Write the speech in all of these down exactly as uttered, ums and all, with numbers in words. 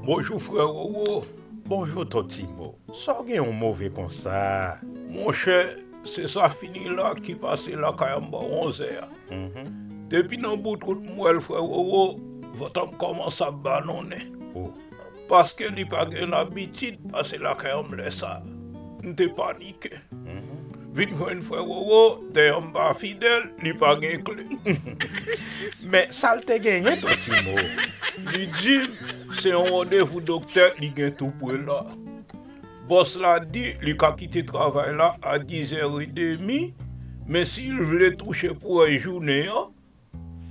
Bonjou, frè Roro. Bonjou, Ton Timo. Sa w gen yon move konsa? Monchè, se Safini la ki pase lakay an bò onzè a. Mhm. Depi nan bout wout, m wè l, frè Roro, vant an m kòmanse ap balonnen. Oh. Paske li pa gen labitid pase lakay an m lè sa a. M te panike. Mhm. Vin jwenn frè Roro, dèyè m pa fidèl, li pa gen kle. Men sa l te genyen, Ton Timo? Li di m se yon randevou doktè li gen tou pre la. Bòs la di li ka kite travay la a dizè edemi, men si l vle touche pou rès jounen an,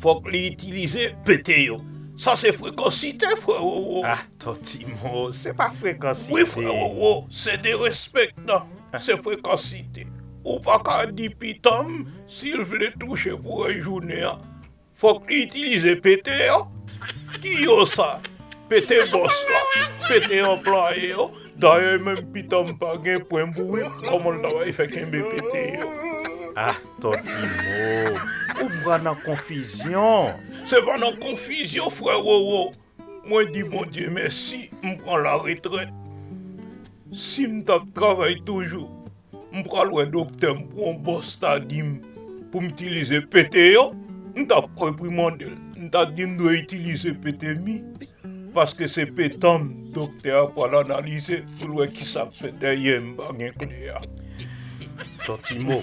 fòk li itilize pete yo. Sa se frekansite, frè Roro. Ah, Ton Timo, se pa frekansite. Wi, frè Roro, se derespektan. Se frekansite. Ou pa ka di pitanm si l vle touche pou rès jounen an, fòk li itilize pete yo. Ki yo sa? Pete bòs la, pete anplwaye yo. Dayè, menm pitanm pa gen pwen bourik, kòman l ta pral fè kenbe pete yo? Ah, Ton Timo, ou pran nan konfizyon. Se pa nan konfizyon, frè Roro. Mwen di Bondye mèsi, m pran laretrèt. Si m t ap travay toujou, m pral wè doktè m pou yon bòs ta di m pou m itilize pete yo, m t ap reprimande l. M ta di m dwe itilize pete mi, paske se petanm doktè a pral analize pou l wè kisa k fè dèyè m pa gen kle a. Ton Timo,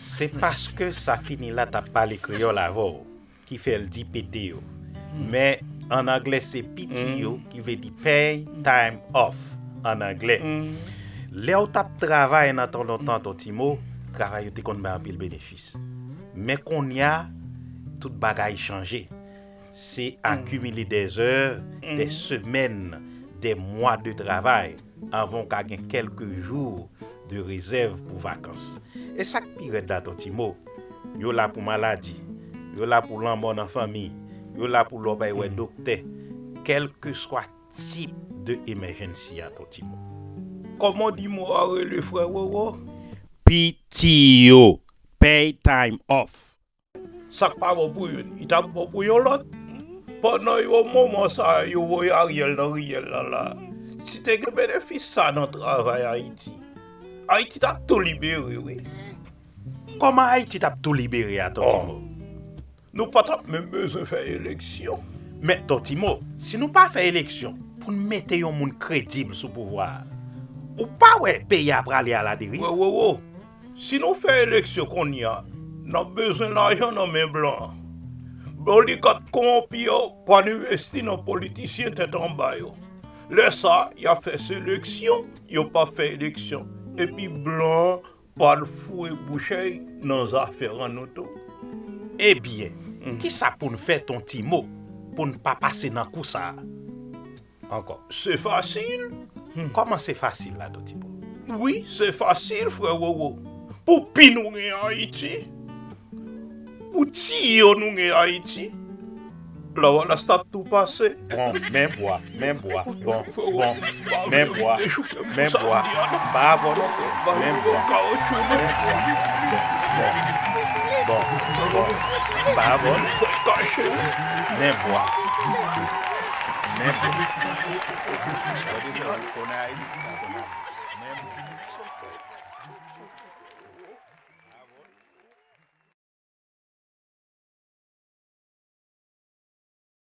se paske Safini la t ap pale kreyòl avè w ki fè l di pete yo. Men, ann anglè, se P T O, ki vle di pay time off, ann anglè. Lè w t ap travay nan tan lontan, Ton Timo, travay yo te konn bay anpil benefis. Men kounye a, tout bagay chanje. Se akimile des heures, des semaines, des mois de travail, anvan w ka gen kèlke jou de rezèv pou vakans. E sa k pi rèd la, Ton Timo, yo la pou maladi, yo la pou lanmò nan fanmi, yo la pou lè w bay wè doktè, kèlkeswa tip de emergency a, Ton Timo. Kòman w di mo a rele, frè Roro? P T O, pay time off. Sa k pa bon pou youn, li t ap bon pou yon lòt. Pandan yo moman sa a, yo voye Ariel nan riyèl la la. Si te gen benefis sa nan travay Ayiti, Ayiti t ap tou libere, wi. Kòman Ayiti t ap tou libere a, Ton Timo? Nou pa t ap menm bezwen fè eleksyon. Men, Ton Timo, si nou pa fè eleksyon pou n mete yon moun kredib sou pouvwa a, ou pa wè peyi a prale aladeriv? Frè Roro, si nou fè eleksyon kounye a, n ap bezwen lajan nan men blan an. Oligat kowonpi yo pral envesti nan politisyen tèt anba yo. Lè sa a, y ap fè seleksyon, yo p ap fè eleksyon. Epi blan an pral foure bouch a y nan zafè an nou tou. Ebyen, kisa pou n fè, Ton Timo, pou n pa pase nan kou sa a? Ankò. Se fasil. Hmm, kòman se fasil la, Ton Timo? Wi, se fasil, frè Roro. Pou pi nou gen Ayiti, pou tiyo nou gen Ayiti, Lavalas t ap tou pase. Bon, men bwa, men bwa, bon, bon, men bwa, men bwa. M pa avè w non, frè. Men bwa, men bwa. Bon, bon, bon, bon. M pa avè w non. Men bwa. Men bwa. Konnen Ayiti, konnen Ayiti.